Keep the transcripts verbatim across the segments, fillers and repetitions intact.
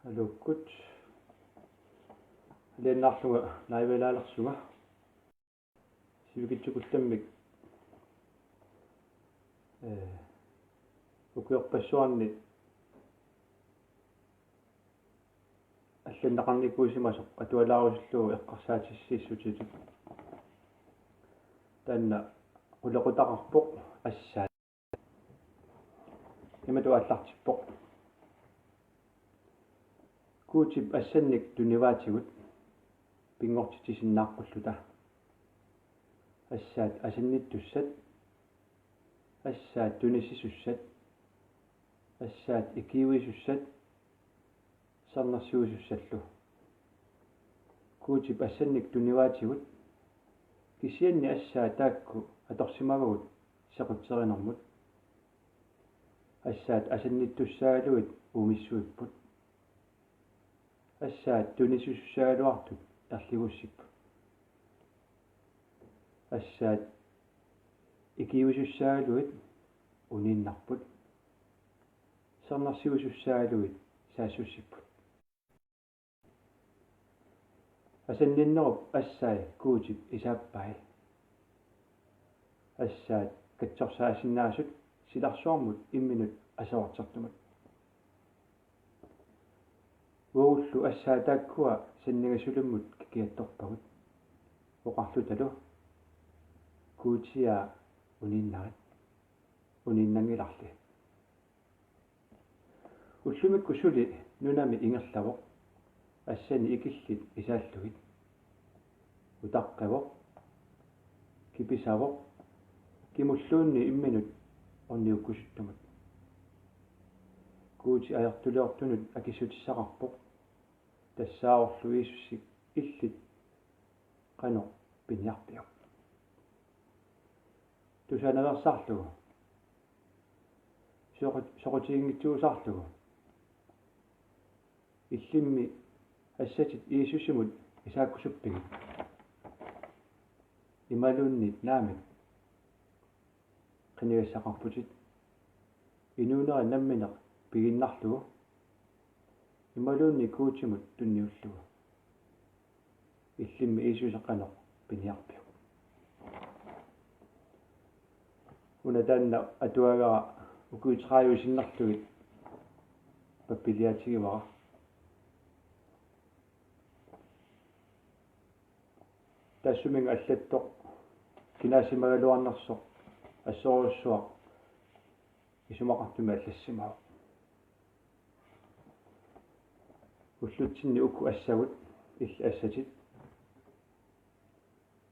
Aluukkut. Aliannaarlunga live-ilaalersunga. Sivikitsukullammik, ee, ukiorpassuarni allanneqarnikuusimasoq atualaarusullugu eqqarsaatissiissutitut. Taanna qulequtaqarpoq Assaat. Imatut aallartippoq: Guutip assannik tunivaatigut pinngortitsisinnaaqqulluta. Assaat asannittussat, assaat tunisisussat, assaat ikiuisussat, sermersuisussallu. Guutip assannik tunivaatigut, kisianni assaat taakku atorsimavagut sequtserinermut. Assaat asannittussaagaluit uumissuipput. Assaat tunisisussaagaluartut erligussipput. Assaat ikiuisussaagaluit uniinnarput. Sermersuisussaagaluit saassussipput. Asanninnerup assai Guutip isaappai. Assaat katsorsaasinnaasut silarsuarmut imminut aserortertumut. Uagullu assaat taakkua sanningasulimmut kikiattorpagut oqarlutalu: Guuti-aa, uniinnarit. Uniinnanngilarli. Ullumikkut suli nunami ingerlavoq, assani ikillit isaallugit. Utaqqivoq, kipisavoq, kimulluunniit imminut orniukkusuttumut. Guuti ajortuliortunut akissutissaqarpoq, tassaavorlu Jiisusi illit qanoq piniarpiuk. Tusanaveersaarlugu, soqut-, soqutiginngitsuusaarlugu, illimmi assatit Jiisusimut isaakkusuppigit? Imaluunniit naamik, qinigassaqarputit inuunera nammineq pigiinnarlugu imaluunniit Guutimut tunniullugu. Illimmi Jiisusi qanoq piniarpiuk? Una taanna atuagara ukiut tredive sinnerlugit pappiliaatigivara. Tassuminnga allattoq kinaassimagaluarnersoq assorujussuaq isumaqartumik allassimavoq. Ullutsinni uku assagut, illit assatit,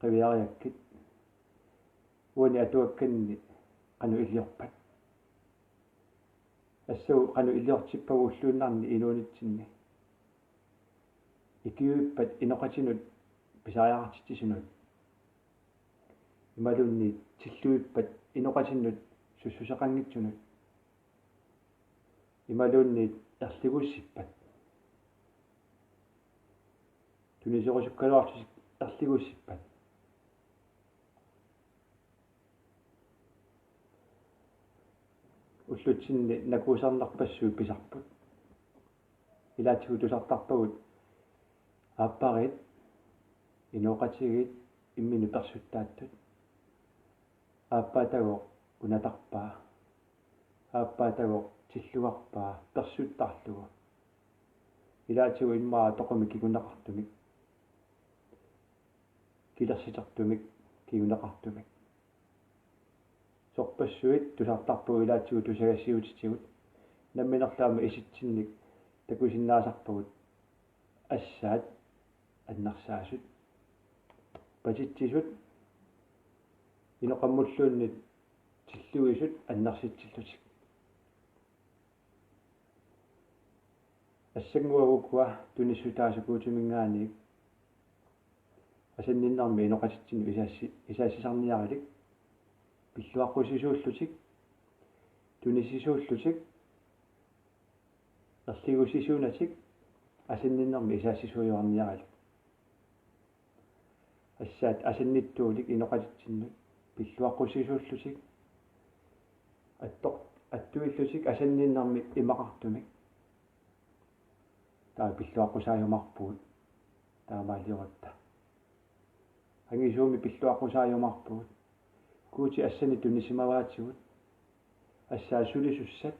qiviariakkit, uani atuakkanni qanoq iliorpat? Assagut qanoq iliortippagut ulluinnarni inuunitsinni? Ikiuippat inoqatinut pisariaqartitsisunut imaluunniit tilluippat inoqatinut sussuseqanngitsunut imaluunniit erligussippat? Tuniserusukkaluartusi erligussippat? Ullutsinni nakuusarnerpassuit pisarput. Ilaatigut tusartarpagut: Aappariit, inooqatigiit imminut persuttaattut. Aappaatagooq unatarpaa. Aappaatagooq tilluarpaa persuttarlugu. Ilaatigut immaqa toqumik kinguneqartumik, kilersitertumik kinguneqartumik. Sorpassuit tusartarpagut ilaatigut tusagassiuutitigut, namminerlu aamma isitsinnik takusinnaasarpagut: Assaat annersaasut, patitsisut, inoqammulluunniit tilluisut annersitsillutik. Assannguagut ukua tunissutaasut Guutiminngaanniit asanninnermi inoqatitsinnut isaassi-, isaassisarniarilik, pilluaqqusisuullutik, tunisisuullutik, erligussisuunatik, asanninnermi isaassisuujuarniarilik. Assaat asannittuulik inoqatitsinnut, pilluaqqusisuullutik, attoq-, attuillutik asanninnermi imaqartumik. Taava pilluaqqusaajumaarpugut. Taamaaliorutta. Angisuumik pilluaqqusaajumaarpugut. Guuti assannik tunisimavaatigut. Assaat sulisussat,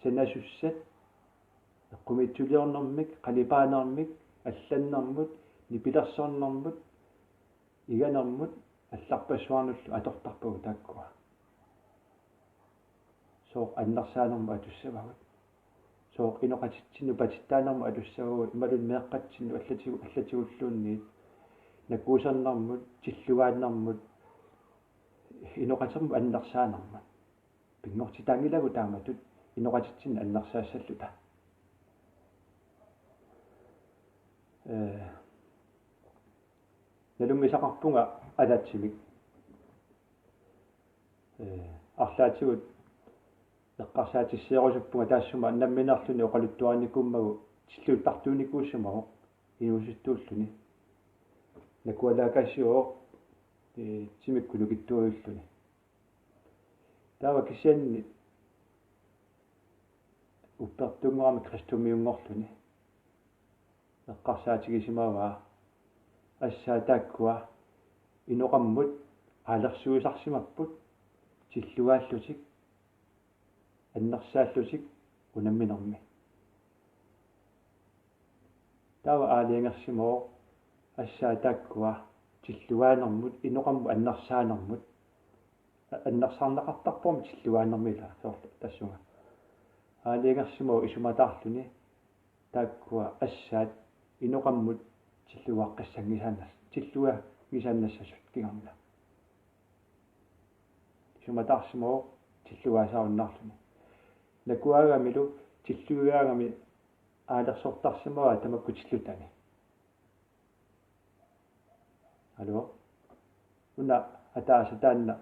sanasussat, eqqumiitsuliornermik, qalipaanermik, allannermut, nipilersornermut, iganermut allarpassuarnullu atortarpagut taakkua. Sooq annersaanermut atussavagut? Sooq inoqatitsinnut patittaanermut atussavagut, imaluunniit meeqqatsinnut allatigu-, allatigulluunniit, nakuusernermut, tilluaannermut, inoqatimut annersaanermut? Pinngortitaanngilagut taamatut inoqatitsinnut annersaassalluta. Ee, nalunngisaqarpunga ataatsimik. Ee, arlaatigut eqqarsaatissiorusuppunga taassuma nammineerluni oqaluttuarinikuummagu tilluuttartuunikuusimavoq inuusuttuulluni. Nakualaakasiuvoq, ee, timikkut nukittuujulluni. Taava kisianni uppertunngorami kristumiunngorluni eqqarsaatigisimavaa: Assaat taakkua inoqammut aalersuisarsimapput tilluaallutik, annersaallutik unamminermi. Taava aalajangersimavoq: Assaat taakkua tilluaanermut inoqammut annersaanermut, a-, annersaarneqartarpormi tilluaanermi, ilaa, soorlu tassunga. Aalajangersimavoq isumataarluni taakkua assaat inoqammut tilluaaqqissanngisaannas-, tilluaanngisaannassasut kingorna. Isumataarsimavoq tilluaasaarunnaarluni. Nakuaagamilu tilluaagami aalersortarsimavaa tamakku tillutani. Aluu. Una ataasiarluni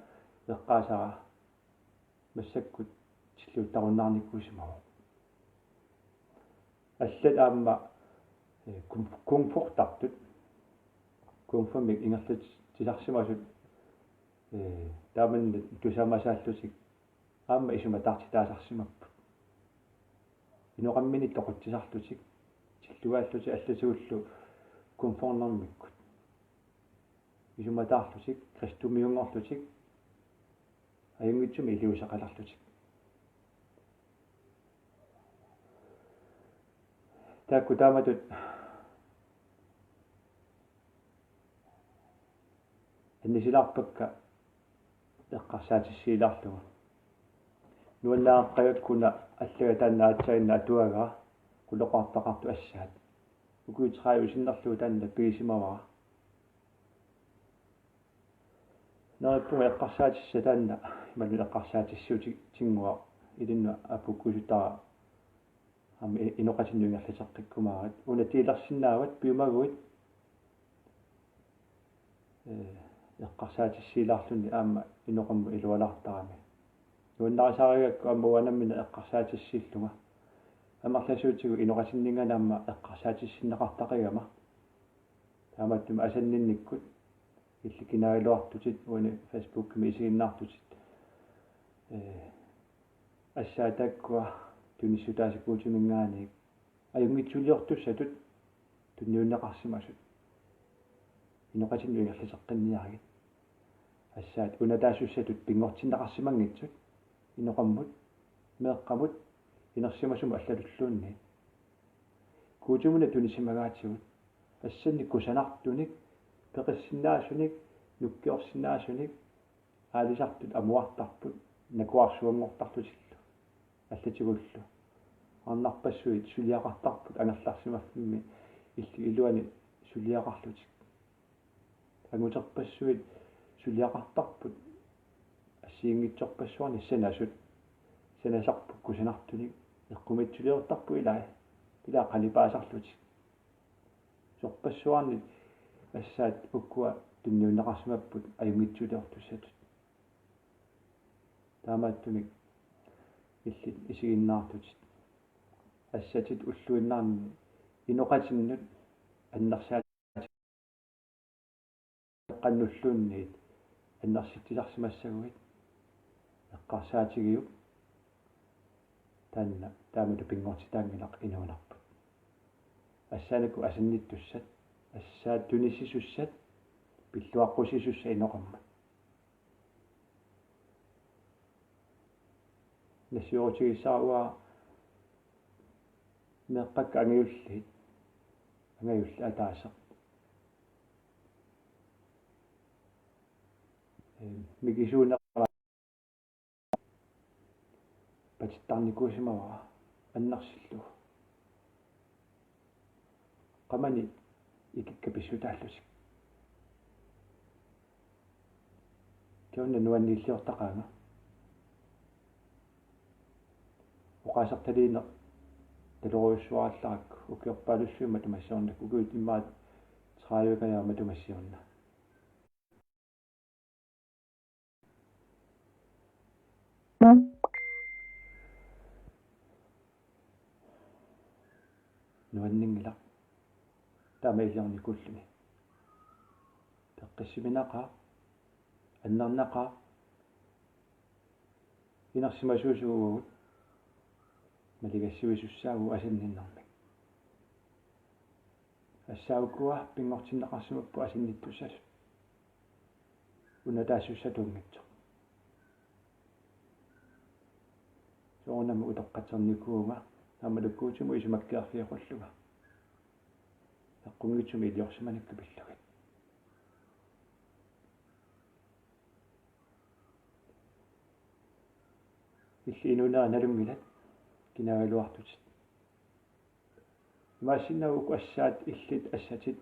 eqqaasara massakkut tilluuttarunnaarnikuusimavoq. Allat aamma, ee, kung-, kungfurtartut. Kungfumik ingerlatsisarsimasut, ee, taamannak tusaamasaallutik aamma isumataartitaasarsimapput. Inoqamminnik toqutsisarlutik, tilluaallutik allatigullu kungfunermikkut. Isumataarlutik, kristumiunngorlutik, ajunngitsumik iliuuseqalerlutik. Taakku taamatut annissilaarpakka eqqarsaatissiilaarlugu. Nuannaaqaqqajakkuna allaga taanna aatsaannguaq atuagara qulequtaqartoq assaat. Ukiut tredive sinnerlugu taanna pigisimavara. Neriuppunga eqqarsaatissat taanna, imaluunniit eqqarsaatissiutit tinnguaq ilinnut apuukkusuttara aamma i-, inoqatinnut ingerlateqqikkumaarit. Una delersinnaavat piumaguit, ee, eqqarsaatissiilaarluni aamma inoqammut ilualaartarami. Nuannarisarigakku aamma uanga nammineq eqqarsaatissiillunga. Amerlasuutigut inoqatinninngaanniit aamma eqqarsaatissinneqartaqigama. Taamaattumik asanninnikkut illit kinaagaluartutit, uani Facebookimi isiginnaartutit, ee, assaat taakkua tunissutaasut Guutiminngaanniit ajunngitsuliortussatut tunniunneqarsimasut inoqatinnut ingerlateqqinniarigit. Assaat unataasussatut pinngortinneqarsimanngitsut inoqammut, meeqqamut, inersimasumut allalulluunniit. Guutimuna tunisimagaatigut, assannik kusanartunik, peqissinnaasunik, nukkiorsinnaasunik aalisartut amuartarput nakuarsuanngortarlutillu allatigullu. Arnarpassuit suliaqartarput angerlarsimaffimmi illit iluani suliaqarlutik. Anguterpassuit suliaqartarput assigiinngitsorpassuarnik sanasut. Sanasarput kusanartunik, eqqumiitsuliortarput ilai. Ilaa qalipaasarlutik. Sorpassuarnik assaat ukkua tunniunneqarsimapput ajunngitsuliortussatut. Taamaattumik illit isiginnaartutit assatit ulluinnarni inoqatinnut annersaa- qannulluunniit annersitsisarsimassaguit eqqarsaatigiuk, taanna taamatut pinngortitaanngilaq inuunerput. Assaanakku asannittussat, assaat tunissisussat, pilluaqqusisussat inoqarmat. Nassiutigissavara meeqqakka angajulliit, angajulleq ataaseq. Ee, mikisuuneq patittarnikuusimavara annersillugu. Qamani ikikka pissutaallutik. Kingorna nuanniilliortaqaanga. Oqaasertaliineq talorujussuarallarakku ukiorpaalussuit matuma siorna, ukiut immaqa tredive-kajaa matuma siorna. Nuanninngilaq taama iliornikuulluni. Peqqissiminaqaaq, annernaqaaq, inersimasuusugut, maligassiuisussaavugut asanninnermik. Assaat ukua pinngortinneqarsimapput asannittussasut. Una taassussatuunngitsoq. Soorunami utoqqatsernikuuvunga, aammalu Guutimut isumakkeerfigeqqullunga. Saqqummiunngitsumik iliorsimanikka pillugit. Illit inuunera nalunngilat, kinaagaluartutit. Imaassinnaavoq uku assaat illit assatit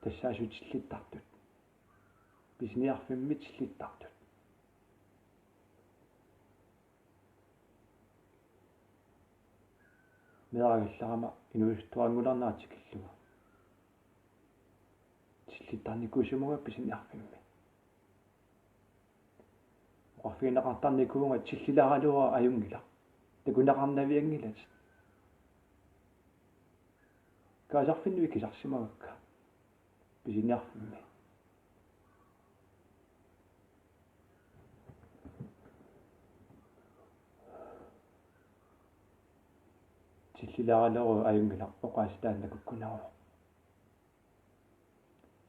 tassaasut tillittartut. Pisiniarfimmi tillittartut. Meeraagallarama inuusuttuaranngulernerat tikillugu. Tillittarnikuusimavunga pisiniarfimmi. Oqarfigineqartarnikuuvunga tillilaaraluara ajunngilaq. Takuneqarnavianngilatit. Kaasarfinnut ikisarsimavakka pisiniarfimmi. Tillilaaraluara ajunngilaq, oqaaseq taanna kukkuneruvoq.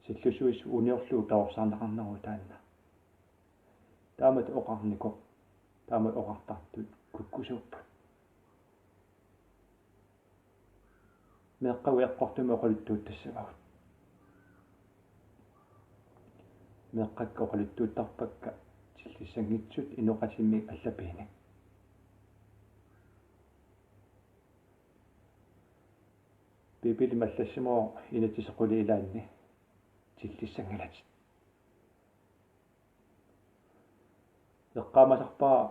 Sillussuisut uniorlugu perorsaarneqarneruvoq taanna. Taamatut oqarnikoq, taamatut oqartartut kukkusuupput. Meeqqagut eqqortumik oqaluttuuttassavagut. Meeqqakka oqaluttuuttarpakka tillissanngitsut inoqatiminnik allapiinik. Biibilimi allassimavoq inatsiseq qulit ilaanni: tillissanngilatit. Eqqaamasarpara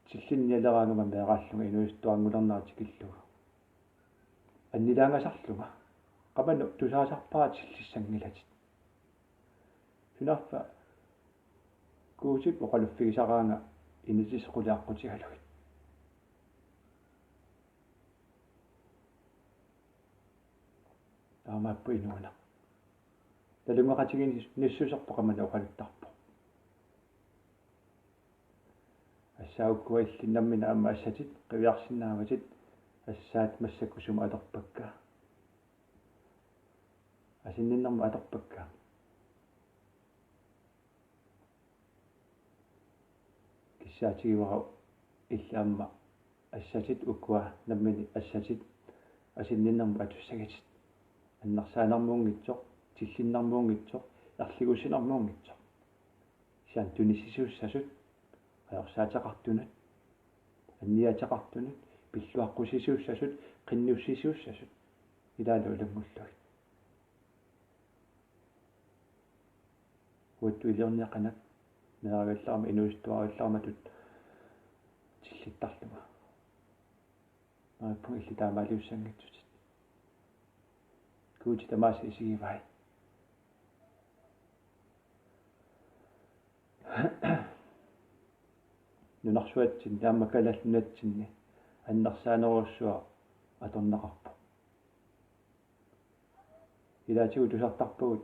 tillinnialeraangama meeraallunga inuusuttuaranngulernerat tikillugu. Annilaangasarlunga. Qamani tusaasarpara tillissanngilatit. Sunaaffa Guutip oqaluffigisaraanga inatsiseq qulit aqqutigalugit. Taamaappoq inuuneq. Nalunngeqatigiinnissuserput qamani oqaluttarpoq. Assaat ukua illit nammineq aamma assatit qiviarsinnaavatit, assaat massakkut sumut atorpakka? Asanninnermut atorpakka? Kissaatigivara illit aamma assatit ukua nammineq assatit asanninnermut atussagitit. Annersaanermuunngitsoq, tillinnermuunngitsoq, erligussinermuunngitsoq. Kisianni tunissisussasut, ajorsaateqartunut, anniaateqartunut, pilluaqqusisussasut, qinnussisussasut, ilaalu ilanngullugit. Uattut iliorniaqanak, meeraagallarama inuusuttuarallarmatut tillittarlunga. Neriuppunga illit taamaaliussanngitsutit. Guuti tamaasa isigivai. Nunarsuatsinni aamma Kalaallit Nunatsinni annersaanerujussuaq atorneqarpoq. Ilaatigut tusartarpagut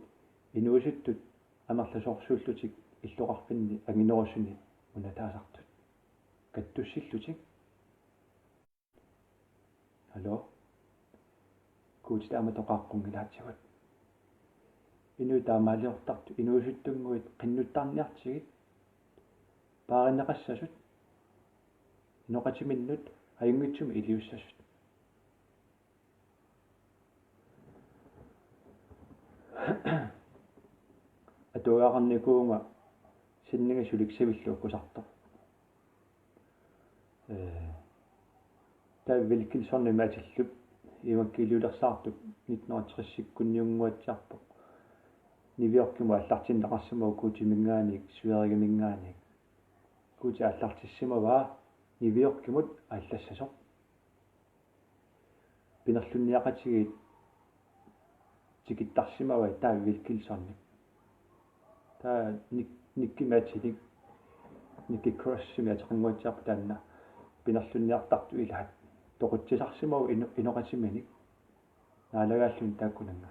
inuusuttut amerlasoorsuullutik illoqarfinni anginerusuni una taasartut. Kattussillutik. Hallo? Guutip taamatut qaaqqunngilaatsigut. Inuit taamaaliortartut inuusuttunnguit qinnuttarniartigit, paarineqassasut, inoqatiminnut ajunngitsumik iliussasut. Atuagaqarnikuuvunga sinninga sulik savillu ukkusartoq. Ee, David Wilkersonimik atillugu evangeliulersaartup nitten hundrede og tres-ikkunniunnguatsiarpoq. New Yorkimut aallartinneqarsimavoq Guutiminngaanniit, Sverigeminngaanniit. Guuti aallartissimavaa New Yorkimut aallassasoq. Pinerlunniaqatigiit tikittarsimavai David Wilkersonip. Taava Nick-, Nickimik atilik, Nicky Crossimik ateqannguatsiarpoq taanna. Pinerlunniartartut ilaat toqutsisarsimavoq ino-, inoqatiminik. Naalagaalluni taakkunannga.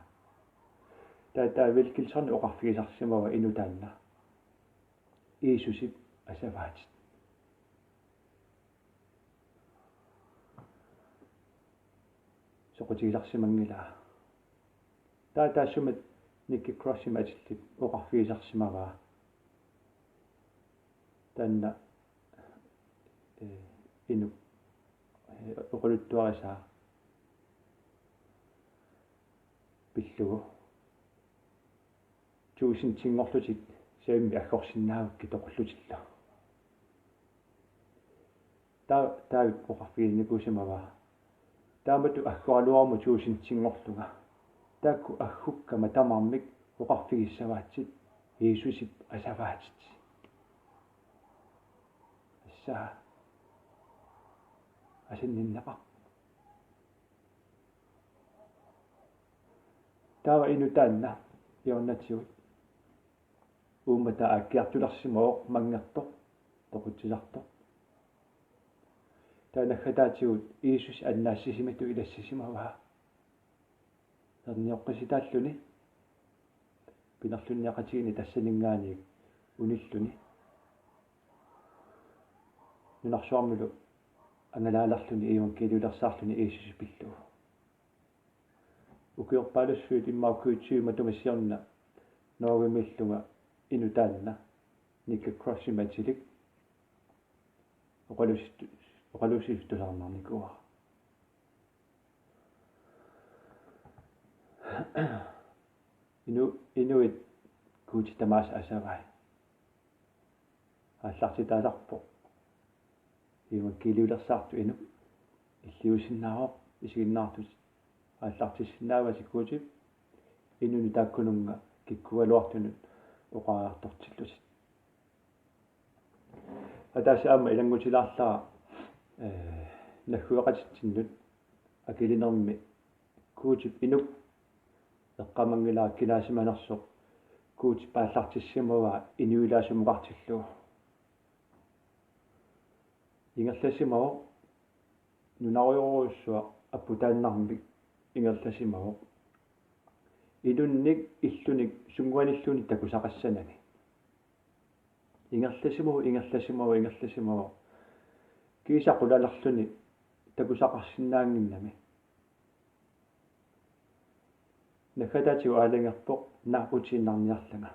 Taava David Wilkersonip oqarfigisarsimavaa inuk taanna: Jiisusip asavaatit. Soqutigisarsimanngilaa. Taava taassuma Nicky Crossimik atillit oqarfigisarsimavaa. Taanna, ee, inuk, ee, oqaluttuarisaa pillugu: Tuusintinngorlutit savimmi aggorsinnaavakkit toqullutillu. Taa-, David oqarfiginikuusimavaa: Taamatut aggoraluaruma tuusintinngorlunga. Taakku aggukkama tamarmik oqarfigissavaatsit Jiisusip asavaatit. Assaa. Asanninneqarpoq. Taava inuk taanna iornatigut uummataa aakkiartulersimavoq manngertoq, toqutsisartoq. Taava naggataatigut Jiisusip annaassisimatut ilassisimavaa. Ernioqqisitaalluni pinerlunniaqatigiinni tassaninngaanniit unilluni. Nunarsuarmilu angalaalerluni evangeliulersaarluni Jiisusip pillugu. Ukiorpaalussuit immaqa ukiut tyve matuma siorna Norgemiillunga inuk taanna Nicky Crossimik atilik oqaluusittu-, oqaluusitut tusarnaarnikuuara. Inu-, inuit Guutip tamaasa asavai. Aallartitaalerpoq. Evangeliulersaartoq inuk illiusinnaavoq, isiginnaartut aallartissinnaavatik Guutip inunut taakkununnga kikkuugaluartunut oqariartortillutik. Ataaseq aamma ilanngutilaarlara, ee, naggueqatitsinnut akilinermi Guutip inuk eqqaamanngilara kinaasimanersoq Guutip aallartissimavaa inuilaasumukartillugu. Ingerlasimavoq nunarujorujussuaq aputaannarmik ingerlasimavoq. Ilunnik illunik sunnguanilluunniit takusaqassanani. Ingerlasimavoq, ingerlasimavoq, ingerlasimavoq. Kiisa qulalerluni takusaqarsinnaannginnami. Naggataatigut aalajangerpoq: Naa, utiinnarniarlanga.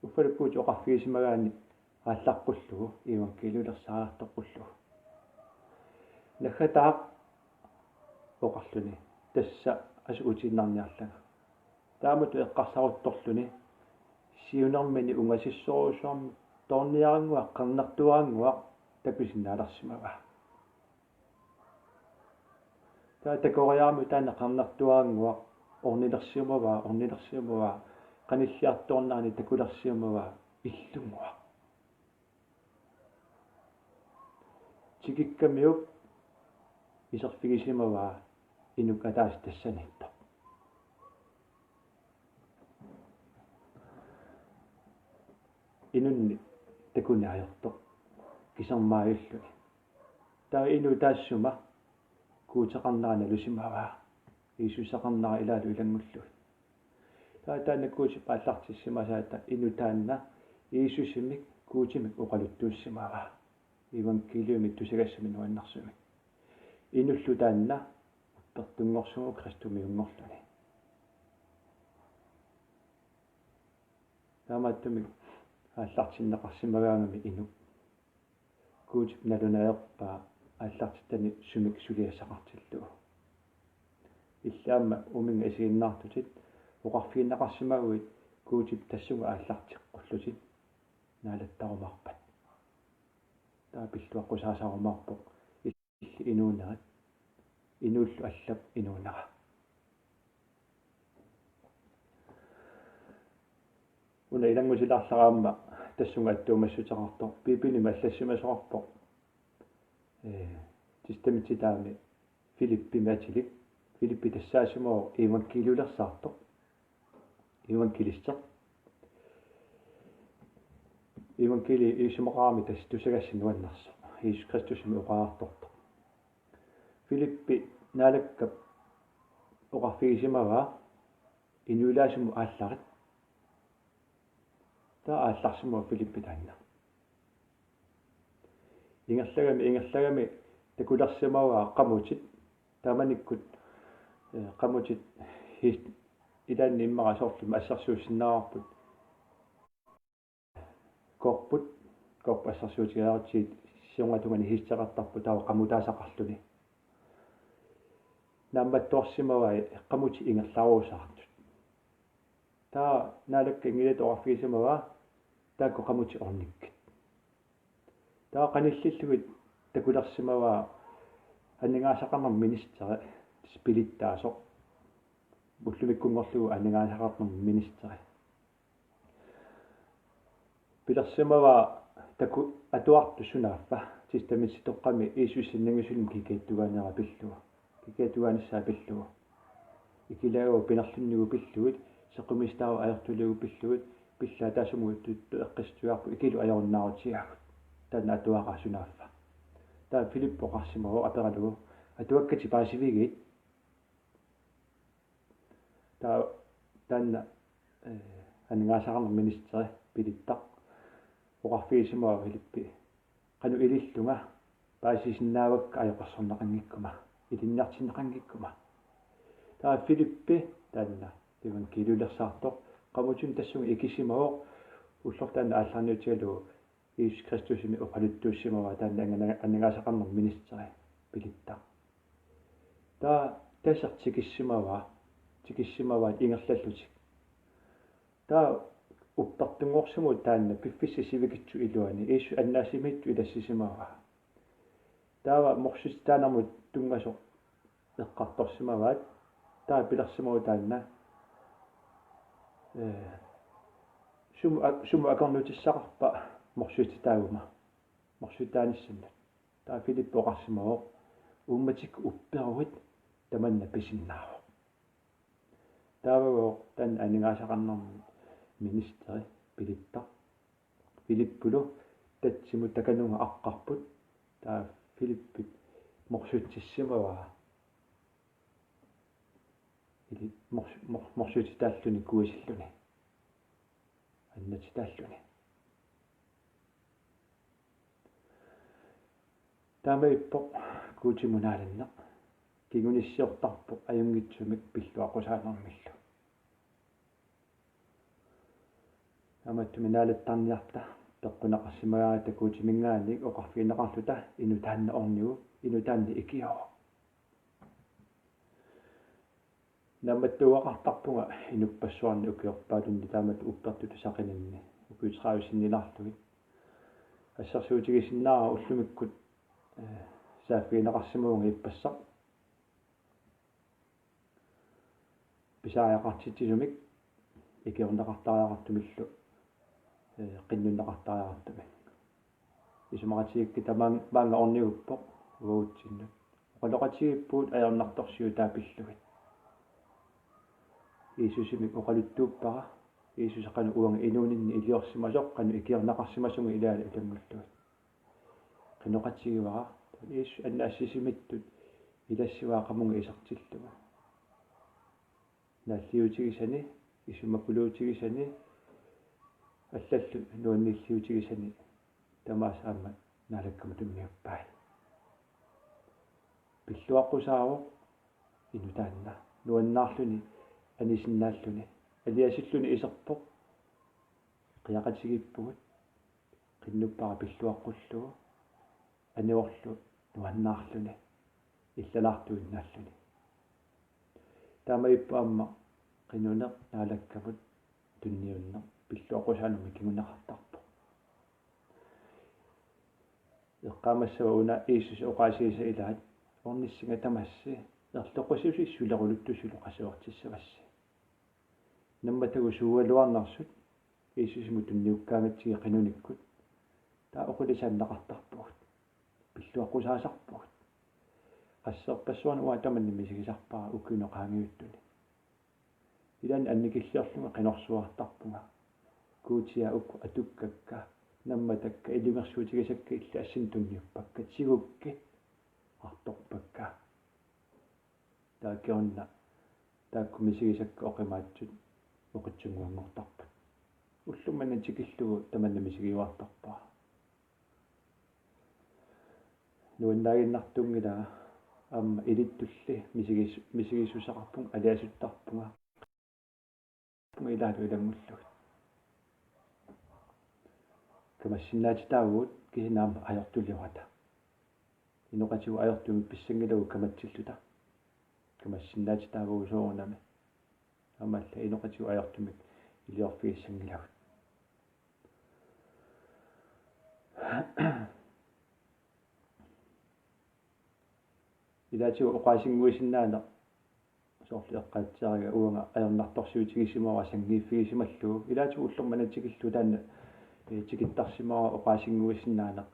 Uffalu Guutip oqarfigisimagaanni aallaqqullugu, evangeliulersaariartoqqullugu. Naggataaq oqarluni: Tassa assut utiinnarniarlanga. Taamatut eqqarsaruttorluni siunermini ungasissorujussuarmik toorniarannguaq, qernertuarannguaq takusinnaalersimavaa. Taava takoriaramiuk taanna qernertuarannguaq ornilersimavaa, ornilersimavaa, qanilliartornerani takulersimavaa illunnguaq. Tikikkamiuk iserfigisimavaa inuk ataaseq tassaniittoq. Inunnik takuneq ajortoq kisermaajulluni. Taava inuk taassuma Guuteqarnera nalusimavaa, Jiisuseqarnera ilaalu ilanngullugit. Taava taanna Guutip aallartissimasaata inuk taanna Jiisusimik Guutimik oqaluttuussimavaa, evangeliumik tusagassami nuannersumik. Inullu taanna uppertunngorsugut kristumiunngorluni. Taamaattumik aallartinneqarsimagaangami inuk. Guutip nalunaarpaa aallartittani sumik suliassaqartillugu. Illit aamma uminnga isiginnaartutit oqarfigineqarsimaguit Guutip tassunga aallarteqqullutit naalattarumaarpat. Taava pilluaqqusaasarumaarpoq illit inuunerit, inuullu allap inuunera. Una ilanngutilaarlara aamma tassunga attuumassuteqartoq Biibilimi allassimasoqarpoq. Ee, Testamentitaami Filippimik atilik. Filippi tassaasimavoq evangeliulersaartoq. Evangelistik. Evangelie isumaqarami tassa tusagassat nuannersoq. Jiisus Kristusimi oqariartortoq. Filippi Naalakkap oqarfigisimavaa: Inuilaassumut aallarit. Taava aallarsimavoq Filippi taanna. Ingerlagami, ingerlagami takulersimavaa qamutit. Taamanikkut, eh, qamutit hi-, ilaanni immaqa soorlumi assersuussinnaavarput. Koorput, koorput assersuutigaarutsigit siornatungani hiisteqartarput taava qamutaasaqarluni. Naammattuarsimavai qamutit ingerlarusaartut. Taava Naalakka inngiliata oqarfigisimavaa: Taakku qamutit ornikkit. Taava qanillillugit takulersimavaa aningaasaqarnermut ministeri, pilittaasoq. Ullumikkunngorlugu aningaasaqarnermut ministeri. Pilersimavaa taku atuartut sunaaffa. Testamentitoqqami Jiisusip sanningasulimmi kikiattugaanera pillugu. Kikiattugaanissaq pillugu. Ikilaavoq pinerlunnigu pillugit, sequmiistaavoq ajortuligu pillugit, pillaat taassumunnga tuttu eqqissutigaarput ikilu ajorunnaarutigaavut. Taanna atuaraa sunaaffa. Taava Filippi oqarsimavoq aperalugu: Atuakkatit paasivigit? Taava taanna, eh, aningaasaqarnermut ministeri pilittaq oqarfigisimavaa Filippi: Qanoq ilillunga, paasisinnaavakka ajoqersorneqanngikkuma, ilinniartinneqanngikkuma. Taava Filippi taanna evangeliulersaartoq qamutinut tassunga ikisimavoq, ulloq taanna aallarniutigalugu Jiisus Kristusimi oqaluttuussimavaa taanna angana-, aningaasaqarnermut ministeri pilittaq. Taava taseq tikissimavaa, tikissimavaat ingerlallutik. Taava uppertunngorsimavoq taanna piffissap sivikitsup iluani Jiisusip annaassisimiittut ilassisimavaa. Taava morsititaanermut tunngasoq eqqartorsimavaat. Taava pilersimavoq taanna: Ee, sumut a-, sumut akornutissaqarpa morsititaaguma, morsititaanissannut? Taava Filippi oqarsimavoq: Uummatikkut upperuit tamanna pisinnaavoq. Taavagooq taanna aningaasaqarnermut ministeri pilittaq. Filippulu tatsimut takanunga aqqarput, taava Filippip morsitsissimavaa. Ili mors-, mor-, morsititaalluni kuisilluni. Annatitaalluni. Taamaappoq Guutimut naalanneq. Kingunissiortarpoq ajunngitsumik pilluaqqusaanermillu. Taamaattumik naalattarniarta peqquneqarsimagaangatta Guutiminngaanniit oqarfigineqarluta: Inuk taanna ornigu, inuk taanna ikiooq. Naammattuugaqartarpunga inuppassuarni ukiorpaalunni taamatut uppertutut saqininni ukiut tredive sinnilaarlugit. Assersuutigisinnaavara ullumikkut, eh, saaffigineqarsimavunga ippassaq. Pisariaqartitsisumik ikiorneqartariaqartumillu, eh, qinnunneqartariaqartumik. Isumaqatigiikkit tamaanga orniguppoq uagutsinnut. Oqaloqatigiippugut ajornartorsiutaa pillugit. Jiisusimik oqaluttuuppara. Jiisusi qanoq uanga inuuninni iliorsimasoq, qanoq ikiorneqarsimasunga ilaalu ilanngullugit. Qinoqatigivara. Jiisusip annaassisimiittut ilassivaa qamunga isertillugu. Naalliutigisani, isumakuluutigisani, allallu nuanniilliutigisani tamaasa aamma Naalakkamut tunniuppai. Pilluaqqusaavoq Nutaanna nuannaarluni anisinnaalluni aliasilluni iserpoq. Qiaqatigiippugut. Qinnuppara pilluaqqullugu anivorlu nuannaarluni illalaartuinnaalluni. Taamaappoq aamma qinuneq naalakkamut tunniunneq pilluaqqusaanut mikigineqartarpoq. Eqqaamassava una Jiisusi oqaasiisa ilaat: Ornissinga tamassi erloqisusi suleruluttusilu qasuertissavassi. Nammatagut suugaluarnersut Jiisusimut tunniukkaangatsigit qinunikkut, taava oqilisaanneqartarpugut. Pilluaqqusaasarpugut. Qasseerpassuarnik uanga tamanna misigisarpara ukiuni qaangiuttuni. Ilaanni annikilliorlunga qinorsuartarpunga. Guuti-aa, uku atukkakka, nammatakka, ilungersuutigisakka illit assut tunniuppakka, tigukkit, artorpakka. Taakkiorna taakku misigisakka oqimaatsut oqitsunnguanngortarput. Ullummanna tikillugu tamanna misigiuartarpara. Nuannaaginnartuunngilanga aamma ilittulli misigis-, misigissuseqarpunga aliasuttarpunga. Punga ilaat ilanngullugit. Kamassinnaatitaavugut kisianni aamma ajortuliorata. Inoqatigut ajortumik pissanngilagut kamatsilluta. Kamassinnaatitaavugut soorunami. Aammalu inoqatigut ajortumik iliorfigissanngilagut. Ilaatigut oqaasinnguisinnaaneq soorlu eqqaatsiariga uanga ajornartorsiutigisimavara sanngiiffigisimallugu. Ilaatigut ullormut tikillugu taanna, eh, tikittarsimavara oqaasinnguisinnaaneq.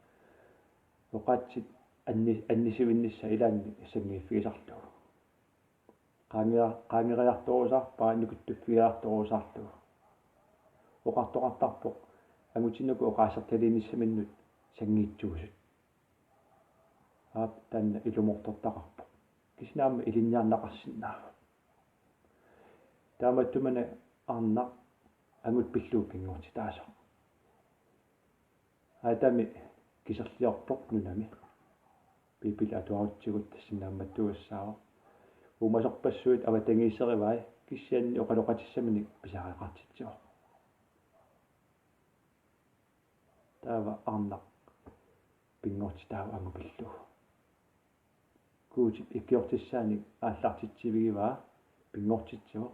Oqaatsit anni-, annisivinnissaat ilaanni sanngiiffigisarlugu. Qaangeria-, qaangeriartorusaarpara nukittuffigiartorusaarlugu. Oqartoqartarpoq angutit uku oqaasertaliinissaminnut sanngiitsuusut. Aap, taanna ilumoortortaqarpoq. Kisianni aamma ilinniarneqarsinnaavoq. Taamaattumik arnaq angut pillugu pinngortitaasoq. Aatami kiserliorpoq nunami. Biibili atuarutsigu tassani naammattuugassaavoq. Uumasorpassuit avatangiiserivai, kisianni oqaloqatissaminik pisariaqartitsivoq. Taava arnaq pinngortitaavoq angut pillugu. Guutip ikiortissaanik aallartitsivigivaa pinngortitsivoq.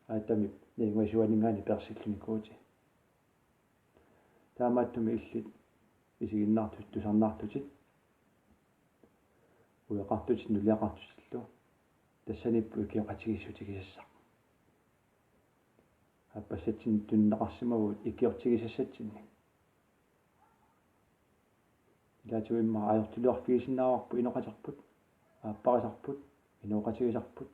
Aatami najugasuaninngaanniit peersilluni Guuti. Taamaattumik illit isiginnaartutit tusarnaartutit, ueqartutit nuliaqartutillu, tassaniippoq ikioqatigiissutigisassaq. Aappassatsinnik tunineqarsimavugut ikiortigisassatsinnik. Ilaatigut immaqa ajortuliorfigisinnaavarput inoqatarput, aapparisarput, inooqatigisarput.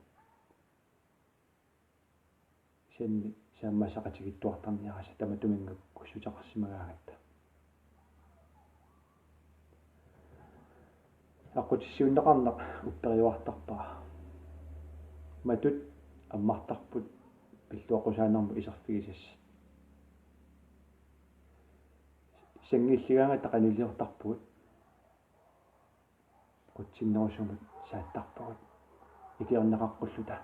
Kisianni saammassaqatigiittuartarniarisi tamatuminnga kussuteqarsimagaangatta. Aqqutissiuunneqarneq upperiuartarpara. Matut ammartarput pilluaqqusaanermut iserfigisassat. Sanngiilligaangatta qaniliortarpugut. Qutsinnerusumut saattarpugut ikiorneqaqqulluta.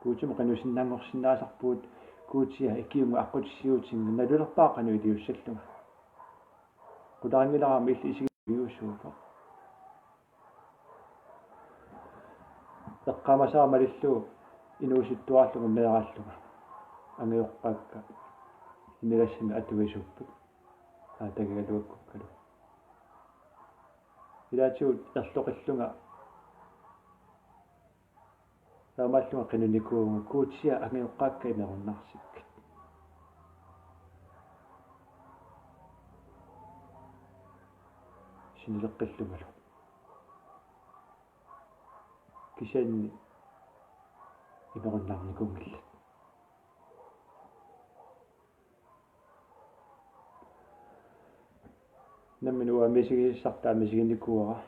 Guutimut qinusinnaanngorsinnaasarpugut, Guuti-aa, ikiunnguaq aqqutissiuutinnga, nalulerpara qanoq iliussallunga. Qularinngilara aamma illit isigiviusuuvoq. Eqqaamasara malillugu inuusuttuarlugu meeraallunga. Angajoqqaakka imigassamik atuisuupput. Aatagigaluakkukkalu. Ilaatigut erloqillunga taamaallunga qinunikuuvunga, Guuti-aa, angajoqqaakka imerunnarsikkit. Sinileqqillungalu. Kisianni imerunnarnikuunngillat. Nammineq uanga misigisassartaa misiginikuuara.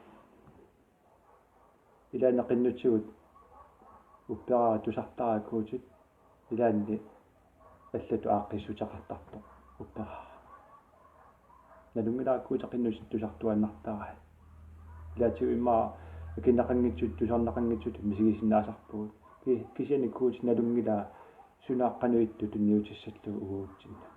Ilaanni qinnutigut upperaara tusartaraa Guutit. Ilaanni allatut aaqqissuteqartartoq upperaara. Nalunngilara Guuti qinnutit tusartuaannartarai. Ilaatigut immaqa Akineqanngitsut, tusarneqanngitsut misigisinnaasarpugut. Ki-, kisianni Guutip nalunngilaa sunaana qanoq ittut tunniutissallugu uagutsinnut.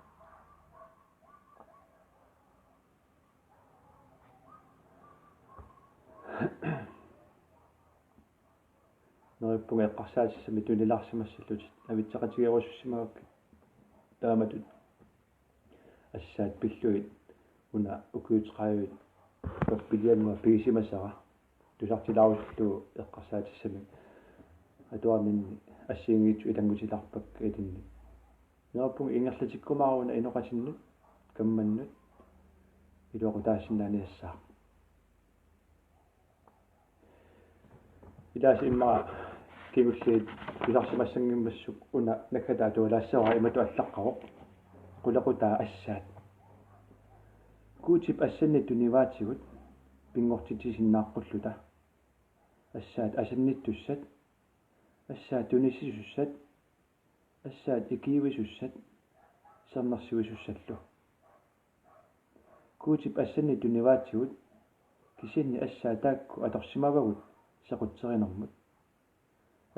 Neriuppunga eqqarsaatissamik tunilaarsimassallutit navitseqatigerusussimagakkit. Taamatut assaat pillugit una ukiut tredive pappiliannguaq pigisimasara tusartilaarusullugu eqqarsaatissamik atuarninni assigiinngitsut ilanngutilaarpakka ilinni. Neriuppunga ingerlatikkumaaruna inoqatinnut, kammannut iluaqutaasinnaaniassaaq. Ilaasa immaqa kingulliit tusarsimassanngimmassuk una nakkataa atualaassavara imatut allaqqavoq: Qulequtaa assaat. Guutip assannik tunivaatigut pinngortitsisinnaaqqulluta. Assaat asannittussat, assaat tunisisussat, assaat ikiuisussat, sermersuisussallu. Guutip assannik tunivaatigut, kisianni assaat taakku atorsimavagut sequtserinermut.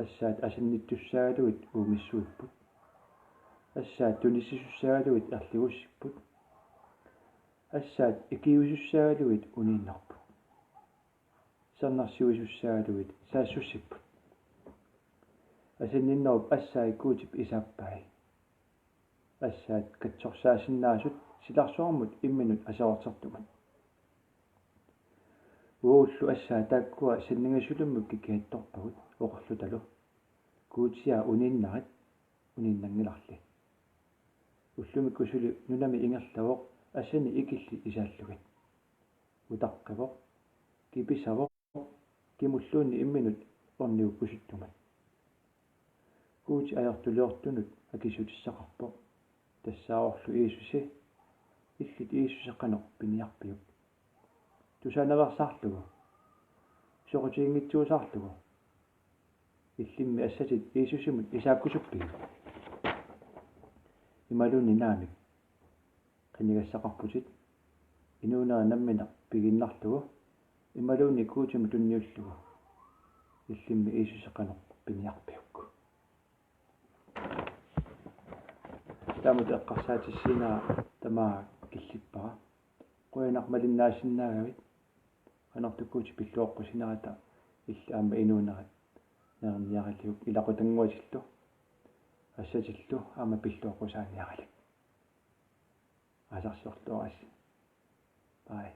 Assaat asannittussaagaluit uumissuupput. Assaat tunisisussaagaluit erligussipput. Assaat ikiuisussaagaluit uniinnarput. Sermersuisussaagaluit saassussipput. Asanninnerup assai Guutip isaappai. Assaat katsorsaasinnaasut silarsuarmut imminut aserortertumut. Uagullu assaat taakkua sanningasulimmut kikiattorpagut oqarlutalu: Guuti-aa, uniinnarit, uniinnanngilarli. Ullumikkut suli nunami ingerlavoq, asani ikillit isaallugit. Utaqqivoq, kipisavoq, kimulluunniit imminut ornigukkusuttumat. Guuti ajortuliortunut akissutissaqarpoq. Tassaavorlu Jiisusi, illit Jiisusi qanoq piniarpiuk? Tusaanaveersaarlugu, soqutiginngitsuusaarlugu. Illimmi assatit Jiisusimut isaakkusuppigit? Imaluunniit naamik, qinigassaqarputit inuunera nammineq pigiinnarlugu imaluunniit Guutimut tunniullugu. Illimmi Jiisusi qanoq piniarpiuk? Taamatut eqqarsaatissiinera tamaat killippara. Qujanaq malinnaasinnaagavit. Qanortoq Guutip pilluaqqusinerata illit aamma inuunerit neriniaraliuk ilaqutannguatillu, assatillu aamma pilluaqqusaaniaralik. Aasarsiorluarisi. Bye.